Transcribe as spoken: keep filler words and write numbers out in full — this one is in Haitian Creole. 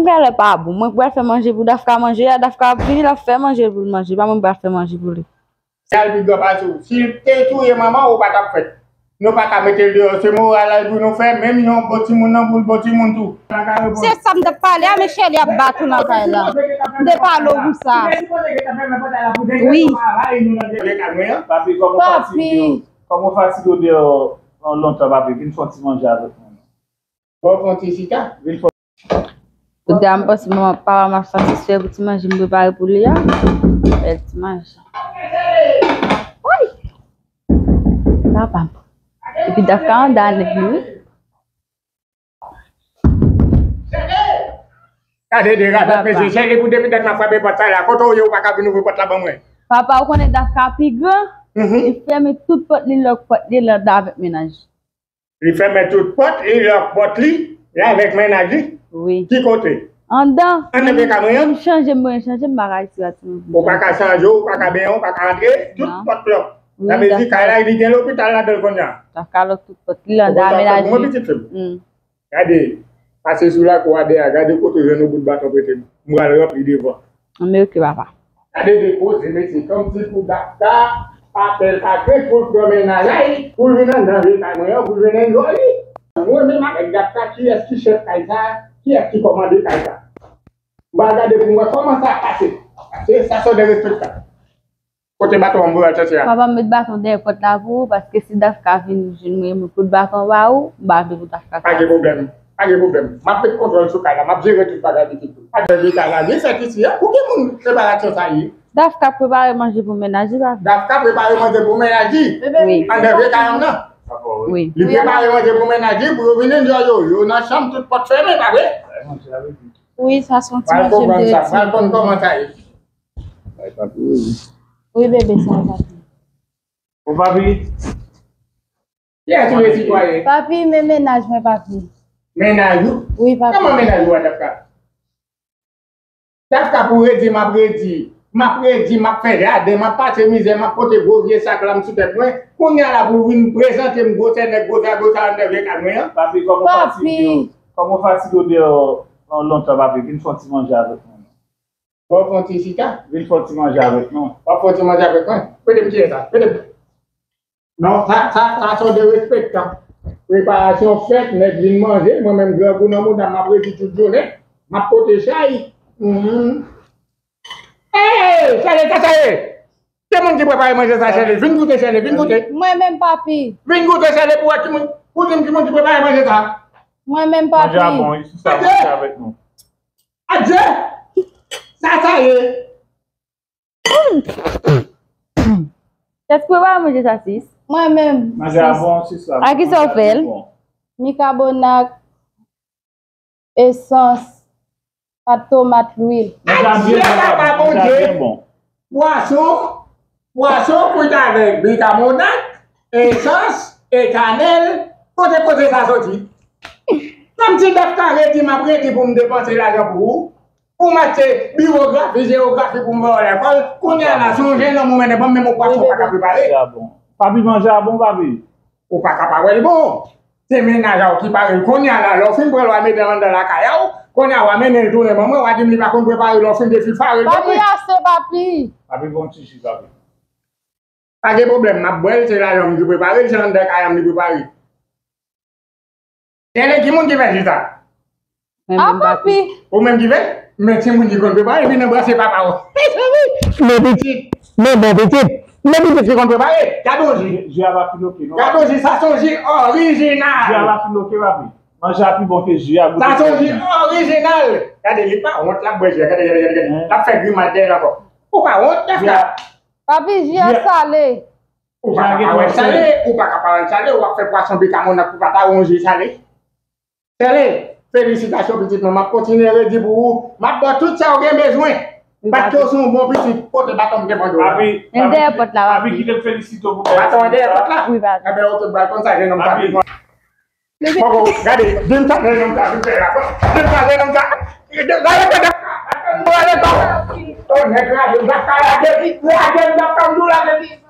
Fè lè pa bon. Mwen pral fè manje pou Dafka manje a, Dafka ap vini, l ap fè manje pou l manje. Pa mwen pral fè manje pou li. Sa l pi gran pase w. Si l te touye manman w, ou pa t ap fèt. Nou pa ka mete l deyò. Se moral la pou nou fè, menm yon bon timoun nan pou l bon timoun tou. Se sa m t ap pale a, men Shelly ap bat ou nan kay la. M te pale w pou sa. Wi. Papi, kòman w fatige w? Kòman w fatige w deyò lontan, papi? Vin fè yon ti manje avèk mwen. Bon, fè yon ti chita. Vin fè. Kote a m panse manman papa m ap satisfè pou ti manje m prepare pou li a. Bèl ti manje. Woy! Papa m. Epi Dafka anndan nèg li wi. Gade de radat mesye, Shelly pou depi dat m ap frape pòt sa la. Kote w ye ou pa ka vin ouvri pòt la ban mwen. Papa ou konnen Dafka pi gran, li fèmen tout pòt li lòk pòt li l anndan avèk mennaj. Li fèmen tout pòt, li lòk pòt li, li avèk mennaj li. Wi. Ki kote? Anndan. Anndan vye kamyon an? M chanje m mwen chanje m pa ka isi a ti moun. Ou pa ka chanje w, ou pa ka benyen w, ou pa ka antre, tout pòt lòk. Sa vle di kay la li gen lopital ladan l kounye a. Dafka lòk tout pòt li anndan amenaje. Ou kontan pou mwen pitit fi m? Gade, pase sou lakou a dèyè a, gade kote w jwenn yon bout baton prete m. M pral ranpli devan. Anben oke papa. Gade de koze mesye, kòmsi pou Dafka pa fè l pa krent pou l pran mennaj a li, pou l vin anndan vye kay mwen an, pou l vin enjoy li. Mwen menm avèk Dafka, kiyès ki chèf kay sa a? Kiyès ki kòmande kay sa a? M pral gade pou m wè kòman sa ap pase. Paske sa se yon derespektan. Kote baton an m voye al chèche a? Papa m met baton dèyè pòt la pou ou, paske si Dafka vin jwenn mwen, mwen pot baton ba ou, m pa vle pou Dafka kraze. Pa gen pwoblèm. Pa gen pwoblèm. M ap met kontwòl sou kay la, m ap jere tout bagay pitit ou. Anndan vye kay la, li fèt isi a, pou ki moun preparasyon sa ye? Dafka ap prepare manje pou mennaj li, pa vre? Dafka prepare manje pou mennaj li? Wi. Anndan vye kay an nan? Wi. Li prepare manje pou mennaj li, pou yo vin enjoy yo. Yo nan chanm, tout pòt fèmen, pa vre? Wi, sa se yon ti manje m te retire. Pral konprann sa, pral konn kòman sa ye. Wi bebe, sa va. Ou papi? Kiyès ou resi kwa ye? Papi, men mennaj mwen papi. Mennaj ou? Wi papi. Kòman mennaj ou a Dafka? Dafka pou redi m ap redi, m ap redi, m ap fè jaden, m ap pase mizè, m ap pote gwo vye sak la m sou tèt mwen. Kounye a la pou w vin prezante m gwosè nèg gwosè gwosè anndan vye kay mwen an? Papi, kòman w fatige w? Kòman w fatige w deyò lontan papi? Vin fè yon ti manje avèk mwen. Fò w fè yon ti chita. Vin fè yon ti manje avèk nou. W ap fè yon ti manje avèk mwen? Prete m kiyès la? Prete m. Non, sa, sa, sa se yon derespektan. Preparasyon fèt, nèg vin manje, mwen menm grangou nan mouda m, m ap redi tout jounen. M ap pote chay. Hey! Chale, sa sa ye? Ki moun ki prepare manje sa, Chale? Vin goute, Chale, vin goute. Mwen menm, papi. Vin goute, Chale, pou wè ki moun, pou di m ki moun ki prepare manje sa. Mwen menm, papi. Manje a bon, wi, sista, manje avèk nou. Adje! Sa sa ye? Kiyès ki prepare manje sa, sis? Mwen menm. Manje a bon, sis la. A kisa w fè l? Manje a byen bon. Bikabonat, esans, pat tomat, lwil. Manje a byen bon, papi, manje a byen bon. Pwason, pwason kwit avèk bikabonat, esans e kanèl, kote koze sa soti? Kòmsi Dafka redi m ap redi pou m depanse lajan pou ou, pou m achte biwografi, jewografi pou m voye w lekòl, kounye a la se yon jennonm ou mennen ban m, menm yon pwason ou pa ka prepare. Papi, manje a bon, papi. Ou pa ka pa wè l bon. Se mennaj a w ki pare l. Kounye a la, lè w fin pran l, w al mete l anndan lakay a w, kounye a w a mennen l tounen ban mwen, w a di m li pa konn prepare, lè w fin defifare l ban mwen. Papi, ase, papi. Papi, bon ti ji, papi. Pa gen pwoblèm, m ap bwè l, se lajan m ki prepare l, se anndan kay an m li prepare. Tande, ki moun ki fè ji sa? Mwen menm, papi. Ou menm ki fè l? Men timoun ki konn prepare, vin anbrase papa w. Mezanmi, men pitit, men bon pitit, men pitit ki konn prepare. Gade yon ji. Ji a pa filoke, non. Gade yon ji, sa se yon ji orijinal. Ji a pa filoke, papi. Manje a pi bon ke ji a, goute. Sa se yon ji orijinal. Gade, li pa wont, l ap bwè ji a. Gade, gade, gade, gade. L ap fè grimas dèyè l ankò. Ou pa wont, Dafka? Papi, ji a sale. Ou pa ka pa wè l sale, ou pa ka pa wè l sale, w ap fè pwason bikabonat pou pa ta wè yon ji sale. Sale, felisitasyon pitit mwen, m ap kontinye redi pou ou, m ap ba w tout sa w gen bezwen. Paske w se yon bon pitit, pote baton m devan do w la. Papi, papi, papi kite m felisite w pou bèl. Baton an dèyè pòt la? Wi, papi. Enben, oke, m pral konn sa jennonm sa bezwen. Poko, gade, di m sa jennonm sa vin fè la. Di m sa jennonm sa. Gade, gade, gade. Gade, gade. Tonnè kraze m, Dafka lage m, lage m, Dafka m di w lage m.